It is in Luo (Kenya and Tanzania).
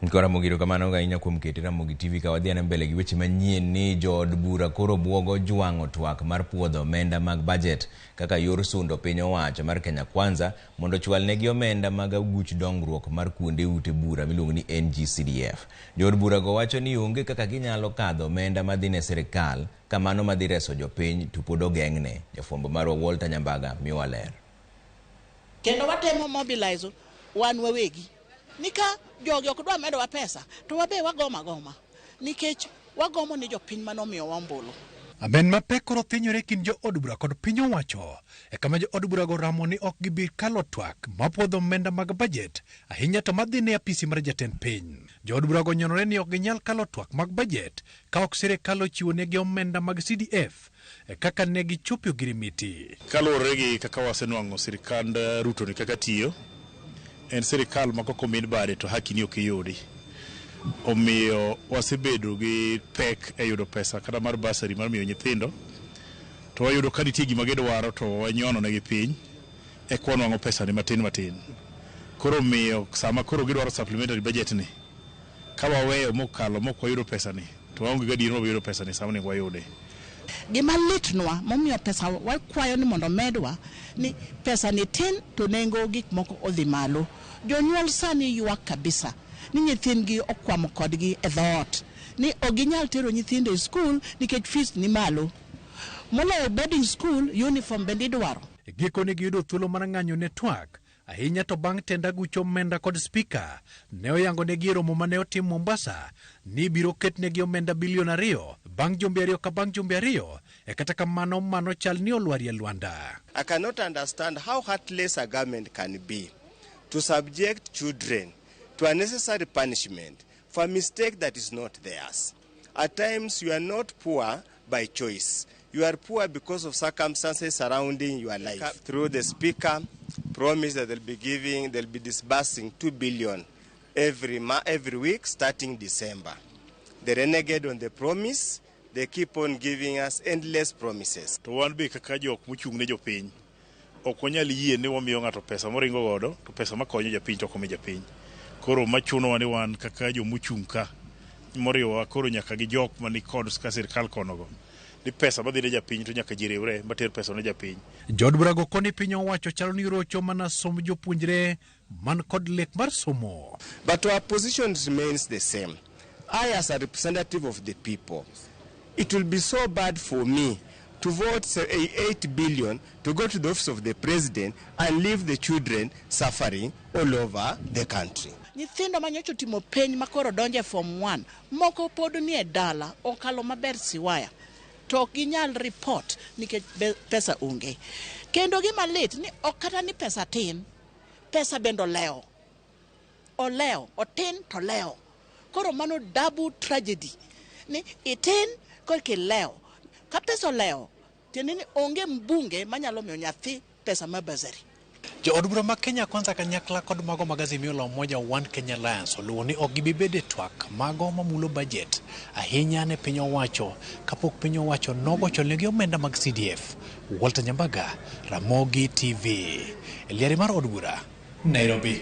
Koro Ramogi erokamano ahinya kuom kete Ramogi TV ka wadhi ane mbele gi weche manyien ni jood bura koro buogo jwang'o twak mar puodho omenda mag budget kaka yor sundo piny owacho mar Kenya Kwanza mondo ochwal negi omenda mag aguch dongruok mar kuonde ute bura miluongo ni NGCDF. Jood bura go wacho ni onge kaka ginyalo kadho omenda madhi ne sirikal ka mano madhi reso jopiny to pod ogeng'ne. Jafwambo marwa Walter Nyambaga miyowa ler. Kendo watemo mobilize wan wawegi ni ka jogi ok dwa medowa pesa to wabe wagoma agoma nikech wagomo ni jopiny manomiyowa ombulu. Amen mapek koro thinyore e kind jood bura kod piny owacho e kama jood burago ramo ni ok gibi kalo twak mapuodho omenda mag bajet ahinya to madhi ne apisi mar jatend piny. Jood burago nyonore ni ok ginyal kalo twak mag bajet ka ok sirikal ochiwo negi omenda mag CDF e kaka ne gichopo e ogirimiti. Kaluwore gi kaka wasenwang'o sirikand Ruto ni kaka tiyo, en sirikal ma kok omin bade to haki ni ok iyudi. Omiyo wasebedo gi pek e yudo pesa kata mar bursary mar miyo nyithindo, to wayudo ka nitie gima gidwaro to wanyono negi piny eka wanwang'o pesa ni matin matin. Koro omiyo sama koro gidwaro supplementary budget ni, ka waweyo mokalo mok wayudo pesa ni, to waonge gadier ni wabiro yudo pesa ni sama onego wayude. Gima litnwa momiyo pesa wakwayo ni mondo medwa ni pesa ni tin to nengo gik moko odhi malo. Jonyuol sani ywak kabisa ni nyithindgi okwamo kodgi e dhoot ni ok ginyal tero nyithindo e skul nikech fees ni malo. Moloyo boarding school uniform bende idwaro. E gikone giyudo thuolo mar ng'anyo ne twak ahinya to bang' tend aguch omenda kod spika ne oyango negi e romo mane otim Mombasa ni ibiro ketnegi omenda bilion 2 bang' jumbe 2 ka bang' jumbe 2 e kata kamano mano chal ni olwarie lwanda. I cannot understand how heartless a government can be to subject children to unnecessary punishment for a mistake that is not theirs. At times you are not poor by choice. You are poor because of circumstances surrounding your life. Through the speaker, promise that they'll be disbursing 2 billion every week starting December. They renegade on the promise. They keep on giving us endless promises. To wan be kaka jok mochung' ne jopiny, ok wanyal yie ni wamiyo ng'ato pesa moringo godo, to pesa makonyo japiny to ok omi japiny. Koro machunowa ni wan kaka jomochung' ka, moriwowa koro nyaka gi jok mani kod ka sirikal konogo, ni pesa madhi ne japiny to nyaka ji riwre mater pesa ne japiny. Jood burago koni piny owacho chalo ni rocho mana somb jopuonjre man kod lek mar somo. But our position remains the same. I, as a representative of the people, it will be so bad for me to vote say, 8 billion to go to the office of the president and leave the children suffering all over the country. Nyithindo manyocha otimo penj ma koro donjo e form 1, moko pod nie dala, okalo maber siwaya, to ok ginyal report nikech pesa onge. Kendo gima lit ni ok kata ni pesa tin, pesa bende olewo. Olewo, otin to olewo. Koro mano double tragedy. Ni itin korka ilewo. Ka pesa olewo, tiende ni onge mbunge manyalo miyo nyathi pesa ma bursary. Jood bura ma Kenya Kwanza kanyakla kod mago mag Azimio la Umoja One Kenya Alliance oluwo ni ok gibi bedo e twak mago mamulo budget ahinya ne piny owacho kapok piny owacho nogochonegi omenda mag CDF. Walter Nyambaga, Ramogi TV, e liare mar od bura, Nairobi.